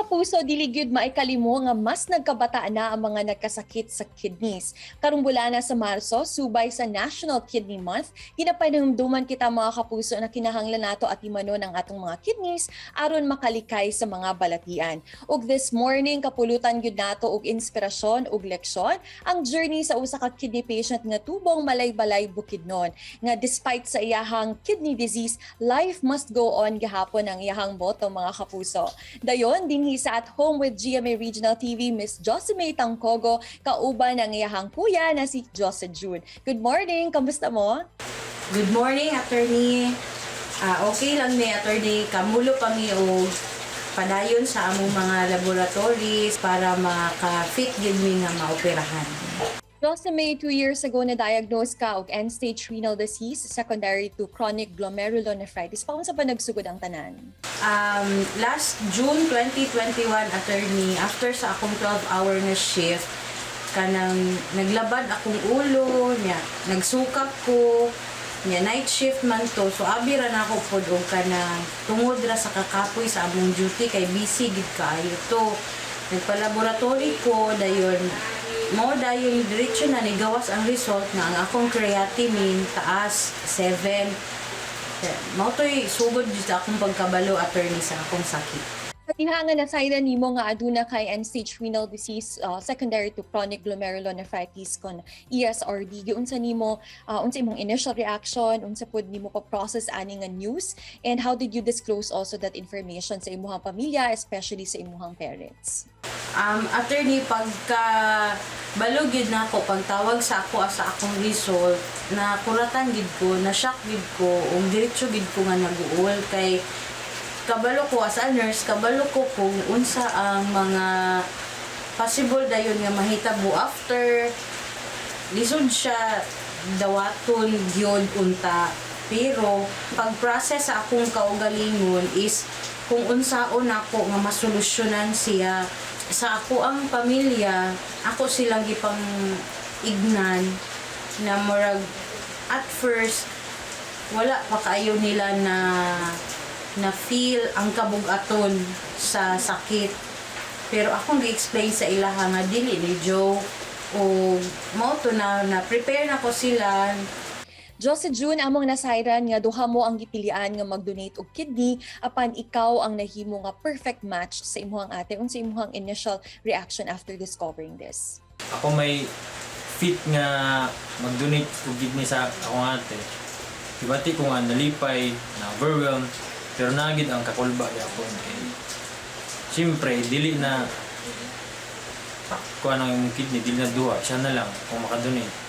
Kapuso, dili gyud maikalimo nga mas nagkabataan na ang mga nagkasakit sa kidneys. Karong bulana sa Marso, subay sa National Kidney Month, ginapanumduman kita, mga kapuso, na kinahanglan nato atimanon ang atong mga kidneys aron makalikay sa mga balatian. Ug this morning, kapulutan gyud nato og inspirasyon ug leksyon ang journey sa usa ka kidney patient nga tubong Malaybalay, Bukidnon, nga despite sa iyahang kidney disease, life must go on gihapon ang iyahang motto, mga kapuso. Dayon dinhi sa At Home with GMA Regional TV, Miss Josemay Tangcogo, kauban ang iyahang kuya na si Jose June. Good morning, kamusta mo? Good morning, attorney. Okay lang ni, attorney. Kamulo pa mi og padayon sa among mga laboratories para maka-fit gid mi nga maoperahan. Josemay, 2 years ago na-diagnose ka og end-stage renal disease secondary to chronic glomerulonephritis. Paunsa pa nagsugod ang tanan? Last June 2021, attorney, after sa akong 12-hour na shift, kanang naglabad akong ulo, nya, nagsukap ko, nya night shift man to, so abi ra na ako pod og kanang tungod ra sa kakapoy sa among duty kay busy gid kaayo to. Nagpa-laboratory ko, dayon mo dayon diretso na ni gawas ang result nga ang akong creatinine taas 7. Mao to'y sugod jud sa akong pagkabalo, attorney, sa akong sakit. Sa diha nga nasayran nimo nga aduna kay end-stage renal disease secondary to chronic glomerulonephritis kon ESRD, giunsa nimo, unsa imong initial reaction, unsa pud nimo pa process ani nga news, and how did you disclose also that information sa imuhang pamilya, especially sa imuhang parents? Attorney, pagka balo gyud na ako, pagtawag sa ako sa akong result, na kuratan gid ko, na shock gid ko, ug diretso gid ko nga naguol kay kabalo ko as a nurse, kabalo ko kung unsa ang mga possible dayon nga mahitabo after. Lisod siya dawaton gyud unta, pero pag-process sa akong kaugalingon is kung unsaon nako nga masolusyonan siya. Sa ako ang pamilya, ako silang gipang ignan na murag at first wala pa kaayo nila na na feel ang kabugaton sa sakit, pero akong gi-explain sa ilaha nga dili ni joke o mao to na na prepare na ko sila. Jose June, among nasayran nga duha mo ang gipilian nga mag-donate og kidney apan ikaw ang nahimo nga perfect match sa imuhang ate. Unsa imuhang initial reaction after discovering this? Ako may fit nga mag-donate og kidney sa akong ate. Gibati ko nga nalipay, na overwhelmed, pero naa gid ang kakulba gyapon kay siyempre dili na kuha ng imong kidney, dili na duha, siya na lang kung makadonate.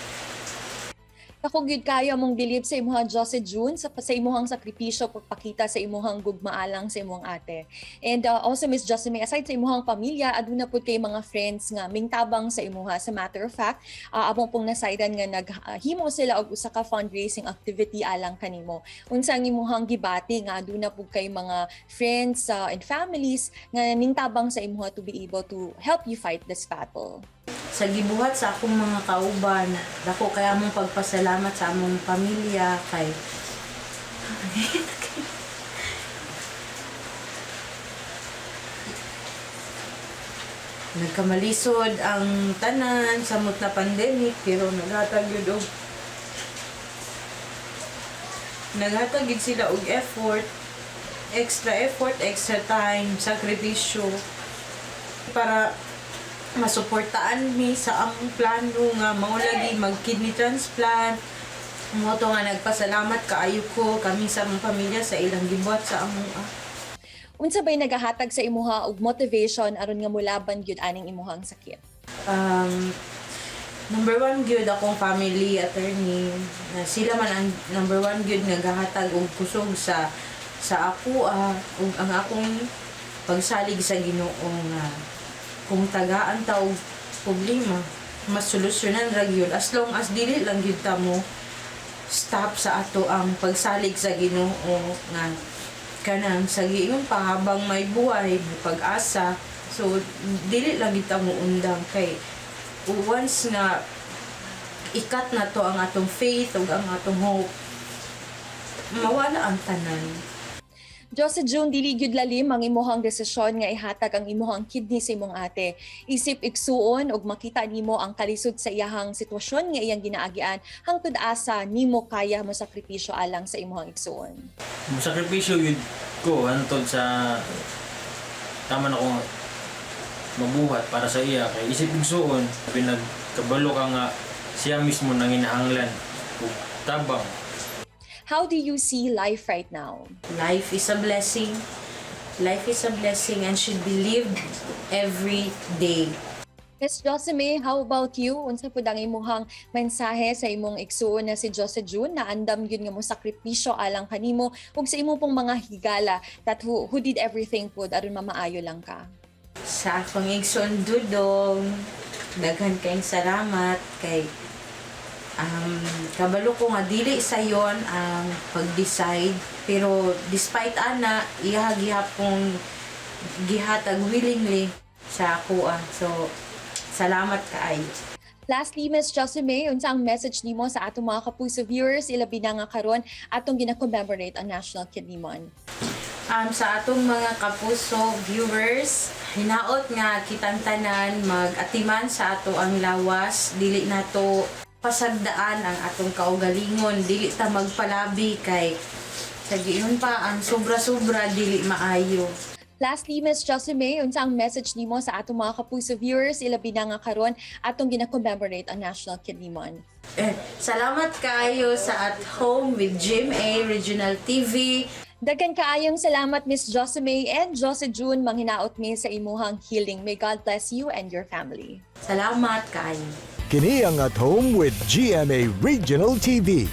Ako gyud kaya mong bilib sa imuhang Jose June sa imuhang sakripisyo, pagpakita sa imuhang gugmaalang sa imuhang ate. And also, Miss Jocelyn, aside sa imuhang pamilya, aduna pud kay mga friends nga mingtabang sa imuha. Sa matter of fact, among pong nasayran nga naghimo sila og usa ka fundraising activity alang kanimo. Unsa ang imuhang gibati nga aduna pud kay mga friends and families nga ningtabang sa imuha to be able to help you fight this battle? Sa gibuhat sa akong mga kauban, dako kay among pagpasalamat sa among pamilya kay nagkamalisod ang tanan samot na pandemic, pero naghatag gyud sila og effort, extra effort, extra time, sakripisyo para masuportaan mi sa among plano nga mao lagi mag kidney transplant. Mao to nga nagpasalamat kaayo ko kami sa among pamilya sa ilang gibuhat sa among. Unsa bay nagahatag sa imuha og motivation aron nga molaban gyud aning imuhang sakit? Number one gyud akong family, attorney, na sila man ang number one gyud nga gahatag og kusog sa ako ug ang akong pagsalig sa Ginoo nga kung tagaan ta og problema, mas solusyonan ra gyud as long as dili lang gyud ta mo stop sa ato ang pagsalig sa Ginoo nga kanang sa giingon pa, habang may buhay may pag-asa. So dili lang gyud ta mo undang kay once nga ikat na to ang atong faith ug ang atong hope, mawala ang tanan. Jose June, dili gyud lalim ang imuhang desisyon nga ihatag ang imuhang kidney sa imong ate. Isip igsuon ug makita nimo ang kalisod sa iyahang sitwasyon nga iyang ginaagian, hangtod asa nimo kaya mo sakripisyo alang sa imuhang igsuon? Sakripisyo yun ko hantod sa tama na kong mabuhat para sa iya kay isip igsuon, pinagkabalo ka nga siya mismo nanginahanglan ug tabang. How do you see life right now? Life is a blessing. Life is a blessing and should be lived every day. Miss Joseme, how about you? Unsa pud ang imuhang mensahe sa imong igsuon na si Jose June na andam yun nga mo sakripisyo alang kanimo ug sa imo pong mga higala that who did everything pud aron mamaayo lang ka? Sa akong igsoon Dudong, daghan kayong salamat kay kabalo ko nga dili sayon ang pag-decide, pero despite ana, iya gihapong gihatag willingly sa akoa. So salamat kaayo. Lastly, Miss Joseme, unsa ang message nimo sa atong mga kapuso viewers, ilabi na nga karon atong gina-commemorate ang National Kidney Month? Sa atong mga kapuso viewers, hinaot nga kitang tanan mag-atiman sa ato ang lawas, dili nato pasagdaan ang atong kaugalingon, dili ta magpalabi kay sa giyon pa ang sobra-sobra dili maayo. Lastly, Miss Joseme, unsa ang message nimo sa atong mga kapuso viewers, ilabi na nga karon atong gina-commemorate ang National Kidney Month? Eh, salamat kaayo sa At Home with GMA Regional TV. Daghan kaayong salamat, Miss Joseme and Jose June. Manghinaot mi sa imuhang healing. May God bless you and your family. Salamat kaayo. Kini ang At Home with GMA Regional TV.